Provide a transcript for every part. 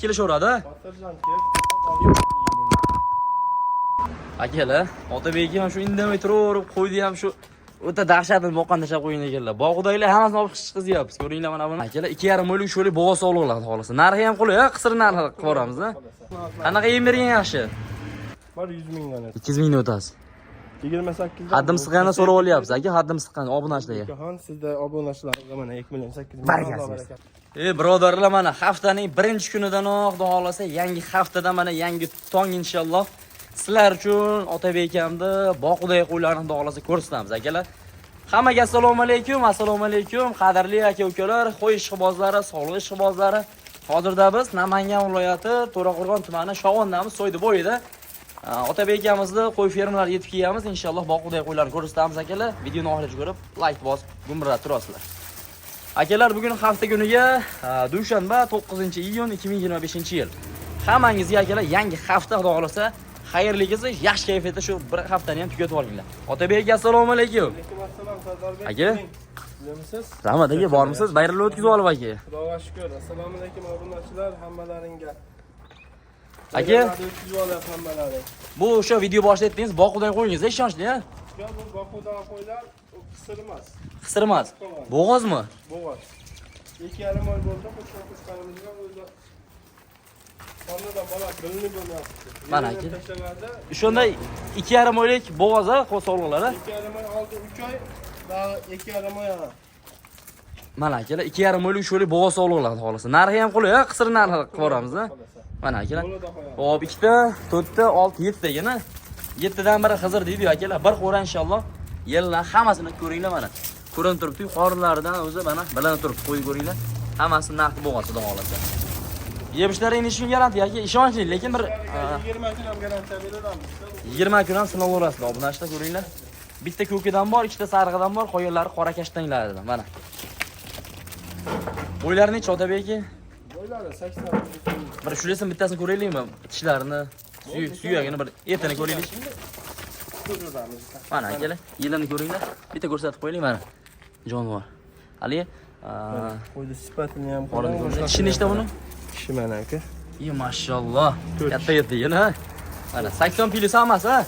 Kelishaveradi. Xotirjam kel. Akalar, Otabek aka ham shu indamay turaverib qo'ydi ham shu o'ta dahshatini boqqan tashlab qo'ygan ekanlar. Boqudaglar hammasini olib chiqizyapmiz. Ko'ringlar mana buni. Akalar, 2,5 oylik sho'rlik bo'g'oz sog'liqlar xohlasa. Narxi ham qulay, qisir narxi qilib yuboramiz, a? Qanaqa yem bergan yaxshi? Bor 100 mingdan o'tdi. 200 mingdan o'tasiz. 28 Haddim siqqanda so'rab olyapsiz, aka, haddim siqqan obunachilarga. Ukaxon, sizda obunachilarimizga mana 2 million 8 ming. Barakasi Alloh bersin. barakat. Birodarlar, mana haftaning birinchi kunidanoq, xudo xohlasa, yangi haftada mana yangi tong inshaalloh. Sizlar uchun Otabek akamni Boqudagi qo'ylarni xudo xohlasa ko'rsatamiz, akalar. Hammaga assalomu alaykum, assalomu alaykum, qadrli aka-ukalar, qo'y ishqibozlari, sog'liq ishqibozlari. Hozirda biz Namangan viloyati To'raqo'rg'on tumani Shovondamiz, So'ydi bo'yida. Otabek akamizni qo'y fermalari yetib kelganmiz. Inshaalloh Boqudagi qo'ylarni ko'rsatamiz, akalar. Videoni oxirigacha ko'rib, like bosib, gumburlatib turasizlar. Akalar, bugun hafta kuniga dushanba 9-iyun 2025-yil. Hammangizga, akalar, yangi hafta xudo xohlasa xayrli kelsin, yaxshi kayfiyatda shu bir haftani ham tugatib olinglar. Otabek aka, assalomu alaykum. Alaykum assalom, Sardor. Aka. Bilmisiz? Rahmat aka, bormisiz? Bayramlar o'tkazib olib aka. Xudoga shukr. Assalomu alaykum obunachilar hammalaringga. Aka. Bayramlarni o'tkazib olyapti hammalaring. Bu o'sha video boshida aytdingiz, Boqudan qo'yingiz, ishonchli, ha? Yo, bu Bokudan qo'ylar u qisir emas. Qisir emas. Bo'g'ozmi? Bo'g'oz. 2,5 oy bo'ldi, qo'shma qo'shganimizga o'zi sonida bola bilinib bo'lyapti. Mana Yerini aka. tashlaverdi. O'shanda 2,5 oylik bo'g'oz, ha, sog'liqlar, ha? 2,5 oy oldi, 3 oy, daha 2,5 oy ha. Mana akalar, 2,5 oylik sho'rlik bo'g'oz sog'liqlar xohlasa. Narxi ham qulay, ha, qisir narxi qilib yuboramiz, ha? Mana akalar. Buni da qo'yamiz. Hop, ikkita, to'rtta, olti, yettagina. Yettidan biri Xizr deydi akalar. Bir qo'ra inshaalloh. Yillar hammasini ko'ringlar mana. Ko'rinib turibdi, qorinlaridan o'zi mana bilinib turibdi, qo'yib ko'ringlar. Hammasi naqd bo'g'oz, xudo xohlasa. Yemishlaring necha kun garantiya aka? Ishonchli, lekin bir 20 kun ham garantiya beramiz. 20 kun ham sinaverasizlar. Obunachilar ko'ringlar. Bitta ko'kidan bor, ikkita sarig'idan bor, qolganlari qora kashtanlaridan. Mana. Bo'ylari necha, Otabek aka? Bo'ylari 80. Bir shularsin bittasini ko'raylikmi? Tishlarini, suyagini bir etini ko'raylik. Ko'ramiz. Mana akalar, yilini ko'ringlar. Bitta ko'rsatib qo'yaylik mana. Jonivor. Haligi, Qo'ydi sifatini ham qorinni ko'ringlar. Tishi nechta buni? Tishi mana aka. Ye, mashalloh. To'rt. Katta katta yil, ha. Mana 80 plyus hammasi, ha.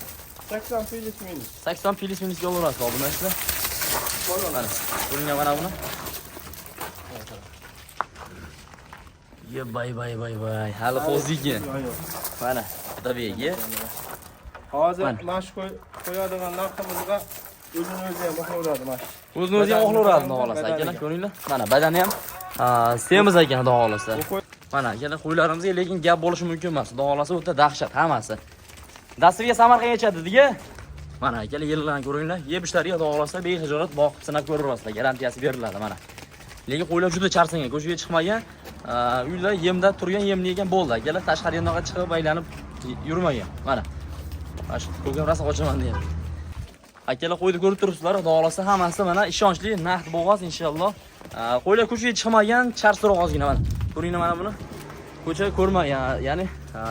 80 plyus minus. 80 plyus minusga olaverasiz obunachilar. Mana, ko'ringlar mana buni. Ye, bay bay bay bay. Hali qo'ziki. Yo'q. Mana, Otabek aka. Hozir Mana. mana shu qo'yadigan narximizga o'zini o'zi ham oqlaveradi mana shu. O'zini o'zi ham oqlaveradi xudo xohlasa, akalar, ko'ringlar. Mana badani ham semiz ekan xudo xohlasa. Bu qo'y Mana akalar, qo'ylarimizga lekin gap bo'lishi mumkin emas. Xudo xohlasa o'ta dahshat hammasi. Dasturga Samarqandgacha dedik-a. Mana akalar, yillarni ko'ringlar. Yeb ishlariga xudo xohlasa bexijolat boqib sinab ko'raverasizlar. Garantiyasi beriladi mana. Lekin qo'ylar juda charchagan, ko'chaga chiqmagan. Uyda yemda turgan, yemni yegan bo'ldi akalar. Tashqariga unaqa chiqib aylanib yurmagan. Mana. Mana shu ko'kam rosa qochaman deyapti. Akalar, qo'yni ko'rib turibsizlar, xudo xohlasa hammasi mana ishonchli naqd bo'g'oz inshaalloh. Qo'ylar ko'chaga chiqmagan, charcharoq ozgina mana. Ko'ringlar mana buni. Ko'cha ko'rmagan, ya'ni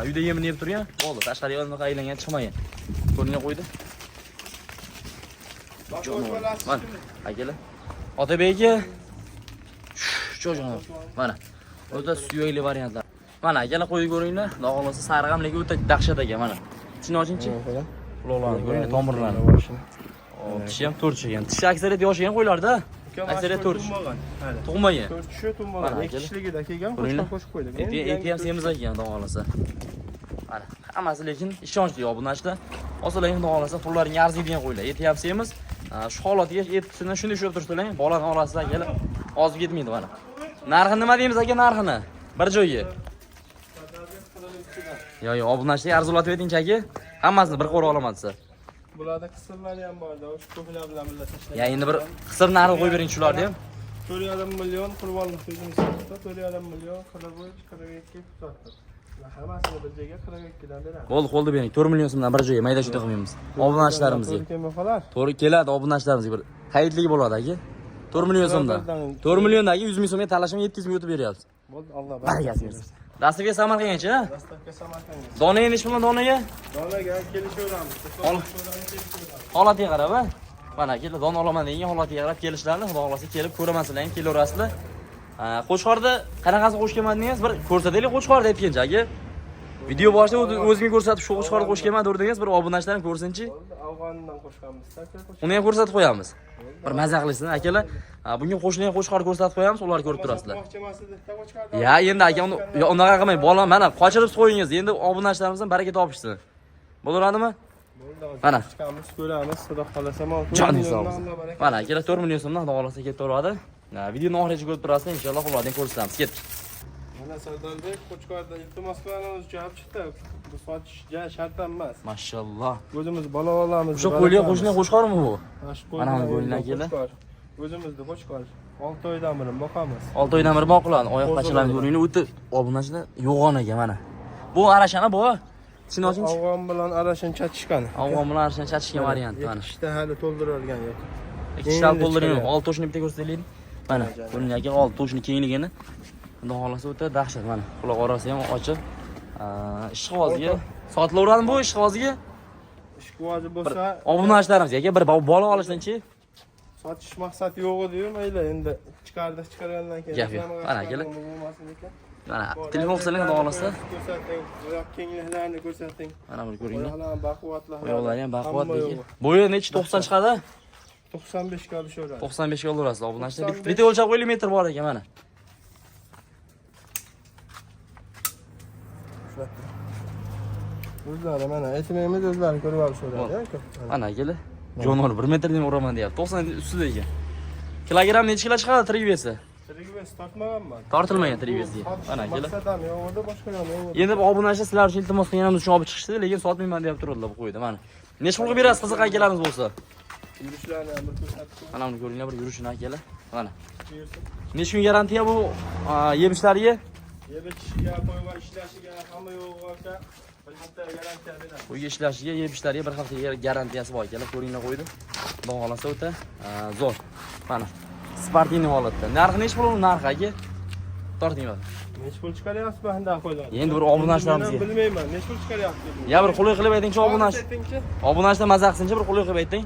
uyda yemini yeb turgan, bo'ldi. Tashqariga unaqa aylangan chiqmagan. Ko'ringlar qo'ydi. Jonivor. Mana akalar. Otabek aka. Jonivor. Mana. O'ta suyakli variantlar. Mana akalar, qo'yni ko'ringlar. Xudo xohlasa sariq ham lekin o'ta dahshat ekan mana. Tishini ochingchi. Quloqlarni ko'ringlar, tomirlarni. Hop, tishi ham to'rt ekan. Tishi aksariyat yosh ekan qo'ylarda. Aksariyat to'rt. Tug'magan. Hali. Tug'magan. To'rt tishi tug'magan. Mana Ikki akalar. tishligida kelgan, Ko'ringlar. qo'shma qo'shib qo'ydik. Eti ham semiz ekan, xudo xohlasa. Mana hammasi lekin ishonchli obunachilar. Olsalar xudo xohlasa pullaringga arziydigan qo'ylar. Eti ham semiz. Shu holatiga etini shunday ushlab tursalar, bolani orasida akalar ozib ketmaydi mana. Narxi nima deymiz aka narxini? Bir joyga. Yo, yo, obunachilarga arzonlatib aytingchi aka. Hammasini bir qo'ra olaman desa. Bularda qisirlari ham bor-da, o'sha ko'plar bilan birga tashlagan. Ya endi bir qisir narxi qo'yib bering shularni ham. 4,5 million qurbonlik o'zimiz sotdi. 4,5 million 43, 42 sotdik. Bular hammasini bir joyga 42 dan beramiz. Bo'ldi, qo'lda bering. 4 million so'mdan bir joyga mayda chuyda qilmaymiz. Obunachilarimizga. To'g'ri kelmay qolar. To'g'ri keladi obunachilarimizga bir hayitlik bo'ladi aka. 4 million so'mdan. 4 milliondan aka 100 ming so'mga talashmay 700 ming o'tib beryapsiz. Bo'ldi, Alloh Barakasini bersin. Dasturga Samarqandgacha, ha? Dastlabki Samarqandga. Donaga nechi puldan donaga? Donaga kelishaveramiz. Ol. Holatiga qarab, ha? Mana akalar, dona olaman degan holatiga qarab kelishlarni, xudo xohlasa kelib ko'raman, sizlar ham kelaverasizlar. Qo'chqorda qanaqasi qo'sh kelmadingiz? Bir ko'rsataylik qo'chqorni aytgancha aka. Video boshida o'zimga ko'rsatib shu qo'chqorni qo'sh kelmadi derdingiz, bir obunachilar ham ko'rsinchi. Bo'ldi, Afg'ondan qo'shganmiz. Aka, qo'shgan. Uni ham ko'rsatib qo'yamiz. Bir maza qilsin akalar. Bunga qo'shilgan qo'chqor ko'rsatib qo'yamiz, ular ko'rib turasizlar. Sotmoqchi emas edi, qo'chqordan. Ya endi aka uni ya unaqa qilmang, bola mana qochirib qo'yingiz. Endi obunachilarimizdan baraka topishsin. Bo'laveradimi? Bo'ldi, hozir Mana. chiqamiz, ko'ramiz, xudo xolasa mol. Joningiz sog' bo'lsin. Mana akalar 4 million so'mdan xudo xohlasa ketaveradi. Videoni oxirigacha ko'rib turasizlar, inshaalloh ularni ko'rsatamiz. Ketdik. Mana Sardorбек qo'chqorda iltimos qilganimiz javob chiqdi. Bu sotish ja shart emas. Mashalloh. O'zimiz bola olamiz. O'sha qo'ylar qo'shilgan qo'chqormi bu? Mana shu Mana bu qo'ylar qo'ylar akalar. qo'chqor. O'zimizni qo'chqor. 6 oydan beri boqamiz. 6 oydan beri boqiladi. Oyoq pachalarni ko'ringlar, o'ta obunachilar yo'g'on ekan mana. Bu arashani bu. Tishini ochingchi. Afg'on bilan arashin chatishgan. Afg'on bilan arashani chatishgan variant mana. Ikkita hali to'ldirilgan yo'q. Ikki tishlar Endi to'ldirgan yo'q. chiqaryapti. Olti to'shini bitta ko'rsataylik. Mana, ko'ringlar aka, olti to'shini kengligini. Xudo xohlasa o'ta dahshat mana. Quloq orasi ham ochiq. Ishqiboziga sotilaveradimi bu ishqiboziga? Ishqibozi bo'lsa, Obunachilarimiz aka bir bola olishsinchi. sotish maqsadi yo'q edi-yu, mayli endi chiqardik, chiqargandan keyin Gap yo'q. reklamaga Mana akalar. chiqargan bo'lmasin ekan. Mana telefon qilsalar xudo xohlasa. Ko'rsating, oyoq kengliklarini ko'rsating. Mana buni ko'ringlar. Oyoqlar baquvvatlar. Oyoqlari ham baquvvat Hamma lekin. yo'g'i. Bo'yi nechi 90 chiqadi? 95 ga olishaveradi. 95 ga olaverasiz obunachilar. 95. Bitta o'lchab qo'yaylik metr bor ekan mana. O'zlari mana aytmaymiz, o'zlari ko'rib olishaveradi aka. Mana akalar. Jonivor 1 metrdan uraman deyapti. 90 ustida ekan. Kilogramm necha kilo chiqadi tirik vesi? Tirik vес tortmaganman. Tortilmagan tirik vesi. Sotish Mana akalar. Maqsad ham yo'q edi, boshqa ham yo'q edi. Endi bu obunachi sizlar uchun iltimos qilganimiz uchun olib chiqishdi, lekin sotmayman deb turadilar bu qo'yda mana. Necha pulga berasiz qiziq akalarimiz bo'lsa? Yurishlarini ham bir ko'rsatib qo'y. Mana buni ko'ringlar, bir yurishini akalar. Mana. Yursin. Necha kun garantiya bu yeb ichishlariga? Yeb ichishiga, qo'yga ishlashiga, hamma yo'g'i aka. Bir hafta garantiya beradi. Uyga ishlashiga, yeb ichishlariga bir haftaga garantiyasi bor akalar. Ko'ringlar qo'ydi. Xudo xohlasa o'ta zo'r. Mana. Sportivniy holatda. Narxi necha pul uni narxi aka? Torting mana. Necha pul chiqaryapsiz bu bunday qo'ylar? Endi bir obunachilarimizga. Men ham bilmayman, necha pul chiqaryapsiz? Ya bir qulay qilib aytingchi obunachi. Aytingchi. Obunachilar maza qilsinchi bir qulay qilib ayting.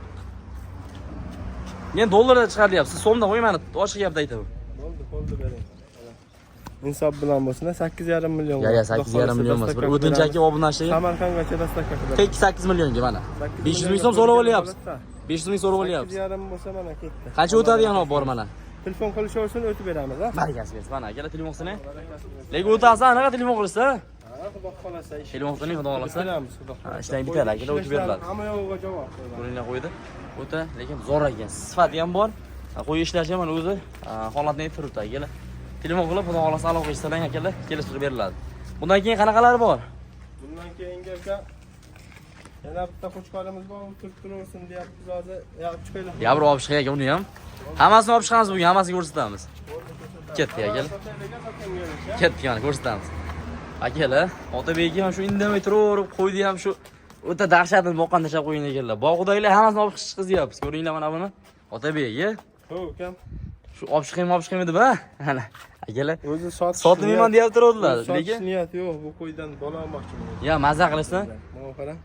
Men dollarda chiqar deyapsiz, so'mda qo'y mana ochiq gapda aytaman. Bo'ldi, bo'ldi bering. Insof bilan bo'lsin, 8,5 million. Ya ya 8,5 million emas. Bir o'tinchi aka obunachiga Samarqandgacha доставка qiladi. tek 8 millionga mana. 500 ming so'm so'rab olyapsiz. 500 ming so'rab olyapsiz. 8,5 bo'lsa mana ketdi. Qancha o'tadigan bor mana. Telefon qilishaversin, o'tib beramiz, ha? Barakasi bersin. Mana akalar telefon qilsin. Lekin o'tasi anaqa telefon qilishsa, Ha, xudo xolasa ish. telefon qilsin, xudo xohlasa. Bitiramiz, xudo Ha, ishdan bitadi, akalar o'tib beriladi. Hamma yo'g'iga javob. Ko'ringlar qo'ydi. O'ta, lekin zo'r ekan. Sifati ham bor. Qo'y ishlashi ham mana o'zi holatni aytib turibdi akalar. Telefon qilib, xudo xohlasa aloqa eshitsalar akalar kelishtirib beriladi. Bundan keyin qanaqalari bor? Bundan keyingi aka yana bitta qo'chqorimiz bor, o'tirib turaversin deyapmiz hozir. Ya chiqaylik. Ya bir olib chiqay aka uni ham. Hammasini olib chiqamiz bugun, hammasini ko'rsatamiz. Ketdik akalar. Ketdik mana ko'rsatamiz. Akalar, Otabek aka ham shu indamay turaverib qo'ydi ham shu o'ta dahshatini boqqan tashlab qo'ygan ekanlar. Bog'idaglar hammasini olib chiqizyapmiz. Ko'ringlar mana buni. Otabek aka, Ho, ukam. shu olib chiqaymi, olib chiqaymi deb ha. Mana akalar, O'zi sotish sotmayman deyap turadilar, Lekin lekin niyati yo'q, bu qo'ydan bola olmoqchi bo'ladi. ya maza qilishsin. Mana qarang.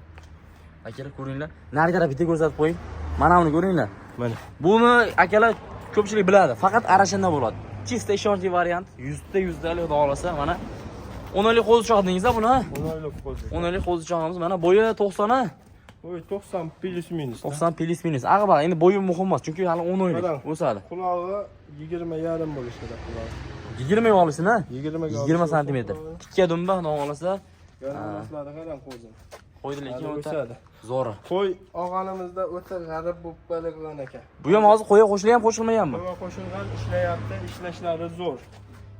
Akalar ko'ringlar. Nari taraf bitta ko'rsatib qo'ying. Mana buni ko'ringlar. Mana. Buni akalar ko'pchilik biladi. Faqat arashanda bo'ladi. Чисто ishonchli variant. 100ta 100talik xudo xohlasa mana 10 oylik qo'zichoq dedingiz buni? ha? 10 oylik qo'zi. 10 oylik qo'zichog'imiz mana bo'yi 90 a? Bo'yi 90 плюс минус. 90 плюс минус. Ag'ba, endi bo'yi muhim emas, chunki hali 10 oylik Qarang. o'sadi. Qulog'i 20 yarim bo'lishi kerak qulog'i. 20 ga olishsin ha? 20 ga 20 santimetr. Tikka dumba xudo xohlasa Garnashlari qarang qo'zini. qo'ydi lekin Hali o'ta o'sadi. zo'ri. Qo'y og'animizda o'ta g'arib bo'lib qolgan ekan. Bu ham hozir qo'ya qo'shilgan, qo'shilmaganmi? Qo'yga qo'shilgan ishlayapti, ishlashlari zo'r.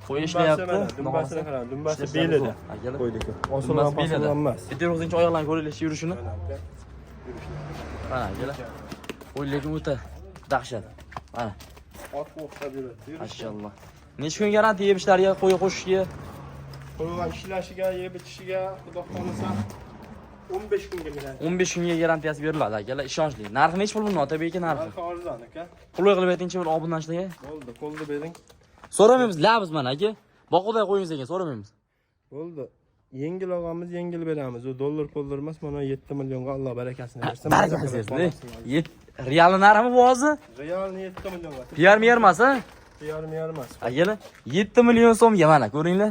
Qo'ya ishlayapti. Dumbasi mana, dumbasini qarang, dumbasi belida. Akalar. Qo'ydiki. Dumbasi Osilgan belida. posilgan emas. Bitta yurg'izingchi oyoqlarini ko'ringlar yurishini. Mana aka, yurishlar. Mana akalar. Qo'y lekin o'ta dahshat. Mana, Otga o'xshab yuradi. Yurishi. mashalloh. Necha kun garantiya yeb ishlariga, qo'ya qo'shishga? Qo'yga ishlashiga, yeb ichishiga, xudo xohlasa 15 kunga beradi. 15 kunga garantiyasi beriladi akalar, ishonchli. Narxi necha pul buni Otabek aka narxi? Narxi arzon aka. Qulay qilib aytingchi bir obunachilarga. Bo'ldi, qo'lni bering. So'ramaymiz, labız mana aka. Boquvday qo'yingiz ekan, so'ramaymiz. Bo'ldi. Yengil olganmiz, yengil beramiz. U dollar pollar emas, mana 7 millionga Alloh barakasini bersin. Barakasi bersin. Realni narximi bu hozir? Realni 7 millionga. PR mer emas, ha? 7,5 yarim emas. Akalar, 7 million so'mga mana ko'ringlar.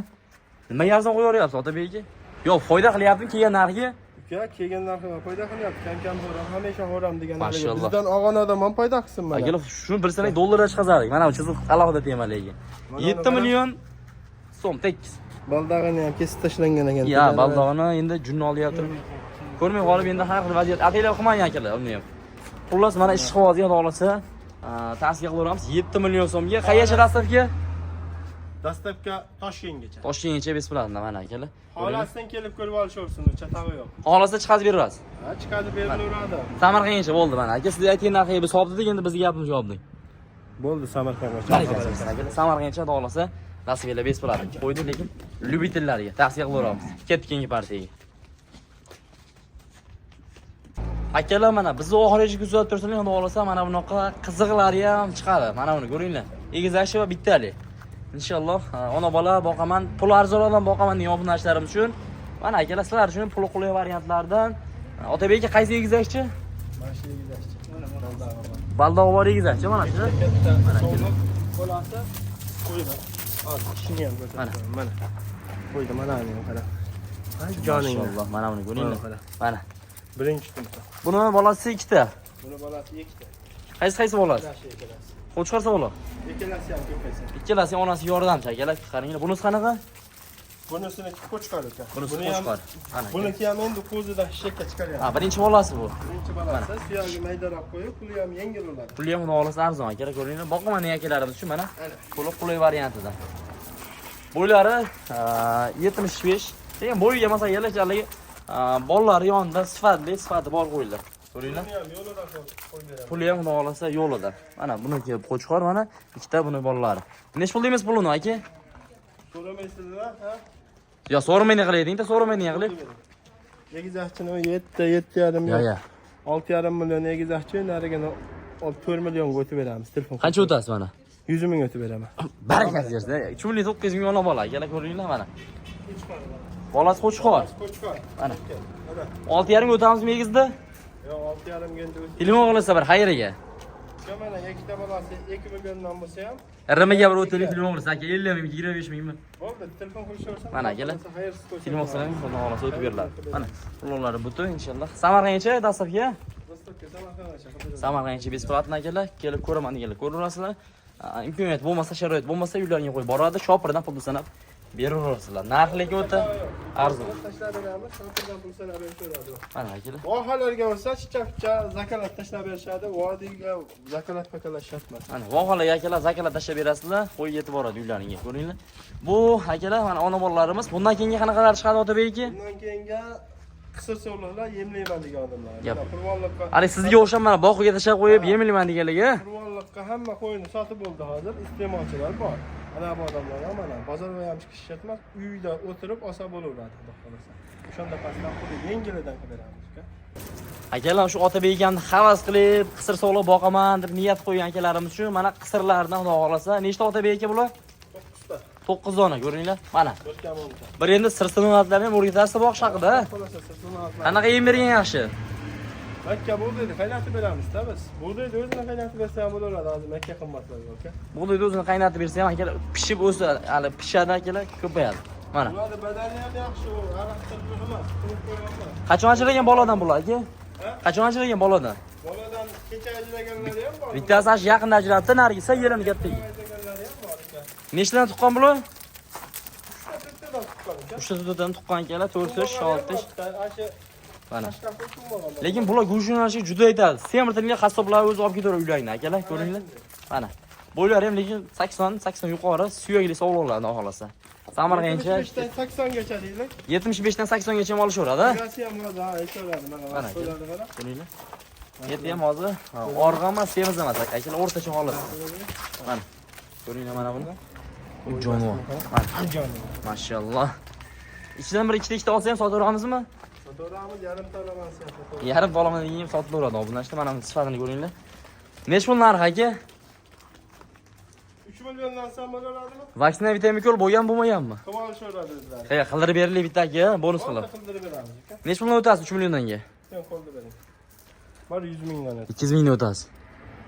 Nimaga arzon qo'yib yuboryapsiz Otabek aka? Yo'q, foyda qilyaptimi kelgan narxiga? Uka, kelgan narxi foyda qilyapti. Kam kam xo'ram, hamisha xo'ram degan haligi. Mashalloh. Bizdan olgan odam ham foyda qilsin mana. Akalar, shuni bilsangiz dollarga chiqazardik. Mana bu chiziq alohida tema lekin. Mana 7 uni million so'm tekis. Baldag'ini ham kesib tashlangan ekan. Ya, baldog'ini endi junni olyapti. Ko'rmay qolib endi har xil vaziyat. Ataylab qilmagan akalar uni ham. Xullas, mana ish qog'ozga xudo xohlasa, tavsiya qilaveramiz 7 million so'mga. Qayerga доставка? Доставка Toshkentgacha. Toshkentgacha bесплатно mana akalar. Xolasdan kelib ko'rib olishaversin, chatag'i yo'q. Xohlasa chiqazib berasiz. Ha, chiqadi berilaveradi. Samarqandgacha bo'ldi mana aka. Siz aytgan narxiga biz hisobladik, endi bizga gapimiz yopdik. Bo'ldi, Samarqandgacha. Barakasi akalar. Samarqandgacha xudo xohlasa nasibanglar bесплатно. Qo'ydik, lekin любитель larga tavsiya qilaveramiz. Ketdik keyingi partiyaga. Akalar, mana bizni oxirigacha kuzatib tursangiz, xudo xohlasa mana bunaqa qiziqlari ham chiqadi. Mana buni ko'ringlar. Egizakchi va bittali. Inshaalloh ona bola boqaman, pul arzonroqdan boqaman degan obunachilarim uchun. Mana akalar, sizlar uchun puli qulay variantlardan. Otabek aka, qaysi egizakchi? Mana shu egizakchi. Mana baldag'i bor. Baldog'i bor egizakchi mana shu. Katta sovliq bolasi qo'ydi. Hozir shuni ham Mana. ko'rsataman. Mana. Qo'ydi, mana buni ham qara. Ay joning. Mashalloh, mana buni ko'ringlar. Mana qara. Mana. Birinchi tumta. Buni bolasi ikkita. Buni bolasi ikkita. Qaysi qaysi bolasi? Mana shu ikkalasi. Qo'chqor bola. Ikkalasi ham ko'paysa. Ikkalasi onasi yordamchi akalar, qaranglar. Bunisi qanaqa? Bunisini qo'chqor ekan. Bunisi Buni ham- qo'chqor. Mana. Buniki ham endi qo'zidan shishakka chiqaryapti. Ha, birinchi bolasi bu. Birinchi bolasi suyagi maydaroq qo'yib, puli ham yengil bo'ladi. Puli ham xudo xohlasa arzon akalar, ko'ringlar. Boqaman degan akalarimiz uchun mana Ana. puli qulay variantidan. Bo'ylari 75. Lekin bo'yiga masalan yalashlarligi bolalari yonida sifatli, sifati bor qo'ylar. Ko'ringlar. Buni ham yo'lida qo'yib beramiz. Puli ham xudo xohlasa yo'lida. Mana buniki qo'chqor, mana ikkita buni bolalari. Necha pul deymiz pulini aka? So'ramaysizlar, ha? Yo, so'ramay ne qilaydi? So'ramay ne qilay? Egizakchini 7, 7,5 Ya, million. ya. 6,5 million egizakchi, narigini 4 millionga o'tib beramiz telefon. Qancha o'tasiz mana? 100 ming o'tib beraman. Barakasi bersin. 3 million 900 ming ona bola. Akalar, ko'ringlar mana. Bolasi qo'chqor. Qo'chqor. Mana. Mana. 6,5 ga o'tamizmi egizda? Yo'q, 6,5 ga endi o'tib. Telefon qilsa bir xayriga. Mana ikkita bolasi 2 milliondan bo'lsa ham Rimiga bir o'taylik telefon qilsa aka 50 ming, 25 mingmi? bo'ldi, telefon qilishaversa. Mana akalar. Xayrsiz qo'ysa. Telefon qilsang, xudo xohlasa o'tib beriladi. Mana ulovlari butun inshaalloh. Samarqandgacha доставка? Доставка Samarqandgacha qilib beramiz. Samarqandgacha bесплатно akalar, kelib ko'raman deganlar ko'raverasizlar. Imkoniyat bo'lmasa, sharoit bo'lmasa uylaringga qo'yib boradi, shopirdan pul sanab beraverasizlar. Narx lekin o'ta arzon. Tashlab beramiz, shopirdan pul sanab berishaveradi. Mana akalar. Vohalarga bo'lsa chicha-picha zakalat tashlab berishadi, vodiyga zakalat pakalat shart emas. Mana vohalarga akalar zakalat tashlab berasizlar, qo'y yetib boradi uylaringga. Ko'ringlar. Bu akalar mana ona bolalarimiz. Bundan keyingi qanaqalar chiqadi Otabek aka? Bundan keyingi qisir sovliqlar yemlayman degan odamlar. Gap. Mana Qurbonliqqa Hali sizga o'xshab mana boqiga tashlab qo'yib yemlayman deganligi. Qurbonliqqa hamma qo'yini sotib bo'ldi hozir, iste'molchilar bor. Ana bu odamlar ham mana bozorga ham chiqish shart emas, uyda o'tirib olsa bo'laveradi, xudo xohlasa. O'shanda pastdan puli yengilidan qilib beramiz uka. Akalar, shu Otabek akamni havas qilib, qisir sog'liq boqaman deb niyat qo'ygan akalarimiz uchun mana qisirlardan xudo xohlasa nechta Otabek aka bular? 9 ta. 9 dona ko'ringlar. Mana. Bir kam o'nta. Bir endi sir-sinoatlarni ham o'rgatasiz boqish haqida. Xudo xohlasa sir-sinoatlar. Qanaqa yem bergan yaxshi? Makka bug'doyni qaynatib beramiz-da biz. Bug'doyni o'zini qaynatib bersa ham bo'laveradi, hozir makka qimmatlar aka. Bug'doyni o'zini qaynatib bersa ham akalar pishib o'sa, hali pishadi akalar, ko'payadi. Mana. Ularni badani ham yaxshi, u aroq tirbiq emas, quruq qo'y emas. Qachon ajragan boladan bular aka? Ha? Qachon ajragan boladan? Boladan kecha ajraganlari ham bor. Bittasi shu yaqinda ajratdi, narigisi yerini katta. Ajraganlari ham bor aka. Nechtadan tuqqan bular? Uchta to'rttadan tuqqan aka. 3 ta to'rttadan tuqqan akalar, 4 tish, 6 tish. Ashu Mana. qashqa qo'y tuqqan. Lekin bular go'sht yo'nalishiga juda aytadi. Semirtirgan qassoblar o'zi olib ketaveradi uylaringdan akalar, ko'ringlar. Mana. Bo'ylari ham lekin 80, 80 yuqori suyakli sovliqlar xudo xohlasa. Samarqandcha 75 dan 80 gacha deylik. 75 dan 80 gacha ham olishaveradi. Egasi ham hozir ha aytaveradi mana Mana vaqt qo'ylari qara. Ko'ringlar. Eti ham hozir og'ir emas, semiz emas, akalar, o'rtacha holat. Mana. Ko'ringlar mana buni. U jonivor. Mana. Jonim. Mashalloh. Ichidan bir ikkita ikkita olsa ham sotaveramizmi? Sotaveramiz, yarim tolaman sen sotaveramiz. Yarim tolaman degan ham sotilaveradi. Obunachilar, mana buni sifatini ko'ringlar. Necha pul narxi aka? 3 milliondan olsam bo'laveradimi? Vaksina vitamin ko'l bo'lgan bo'lmaganmi? Qilib olishaveradi o'zlari. He, qildirib berilik bitta aka, bonus qilib. Bo'ldi, qildirib beramiz aka. Necha puldan o'tasiz 3 milliondan? Sen qo'lda bering. Bor 100 mingdan o't. 200 mingdan o'tasiz.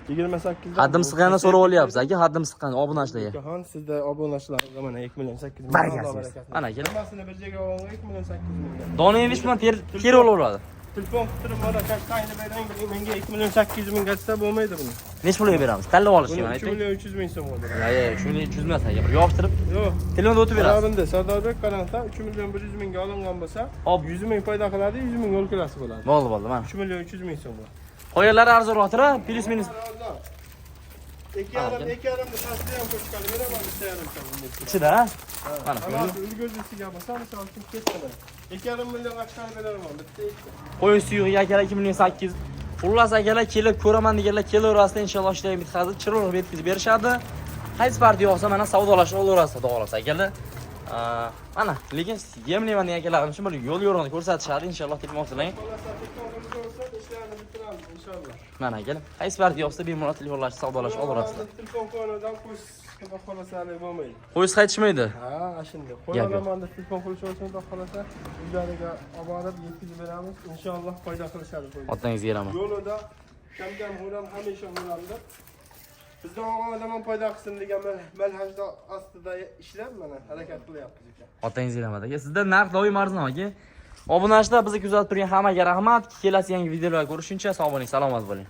28. Haddim siqqanda so'rab olyapsiz aka, haddim siqqan obunachilarga. Ukaxon, sizda obunachilarga mana 2 million 800 ming. Barakasi Alloh bersin. barakasini. Mana aka. Hammasini bir joyga olganga 2 million 800 ming. Dona emish bilan teri olaveradi. Telefon qilib turib, mana kashtangni bering, menga 2 million 800 ming desa bo'lmaydi buni. Necha pulga beramiz? Tanlab olish Buni kerak, 3 ayting. million 300 ming so'm bo'ldi. Ya, ya, 3 million 300 emas aka, bir yopishtirib Yo'q. telefonda o'tib berasiz. Mana bunda Sardorbek qarangda 3 million 100 mingga olingan bo'lsa, Hop. 100 ming foyda qiladi, 100 ming yo'l kirasi bo'ladi. Bo'ldi, bo'ldi, mana. 3 million 300 ming so'm bo'ladi. Qo'yalari arzonroqdir, плюс минус. Ikki yarim, ikki yarimni pastda ham qo'shgan beraman, bitta yarim so'm. Ichida, ha? Mana. Mana ulgurjisiga bo'lsa, misol uchun ketdi mana. 2,5 millionga chiqarib beraman, bitta ikkita. Qo'y suyug'iga akalar 2 million 800. Xullas akalar kelib ko'raman deganlar kelaverasizlar, inshaalloh ishlarni bitkazib, chiroyli qilib yetkazib berishadi. Qaysi partiya yoqsa mana savdolashib olaverasizlar, xudo xohlasa akalar. Mana, lekin yemlayman degan akalarimiz uchun bir yo'l yo'riqni ko'rsatishadi, inshaalloh telefon qiling. Xullas, telefon bo'lsa, ishlarni bitiramiz inshaalloh. Mana akalar, qaysi partiya yoqsa bemalol telefonlashib savdolashib olaverasizlar. Telefon qo'yganidan qo'sh, xudo xohlasa hali bo'lmaydi. Qo'ysiz qaytishmaydi. Ha, shunday. Qo'y Gap yo'q. olaman deb telefon qilish olsin, xudo xohlasa uylariga olib borib yetkazib beramiz. Inshaalloh foyda qilishadi. Qo'yga. Otangizga rahmat. Yo'lida kam-kam xo'ram hamisha xo'ramdir. Bizdan olgan odam ham foyda qilsin degan manhajda ostida ishlab mana harakat qilyapmiz uka. Otangizga rahmat aka. Sizda narx doim arzon aka. Obunachilar bizni kuzatib turgan hammaga rahmat. Kelasi yangi videolarda ko'rishguncha sog' bo'ling, salomat bo'ling.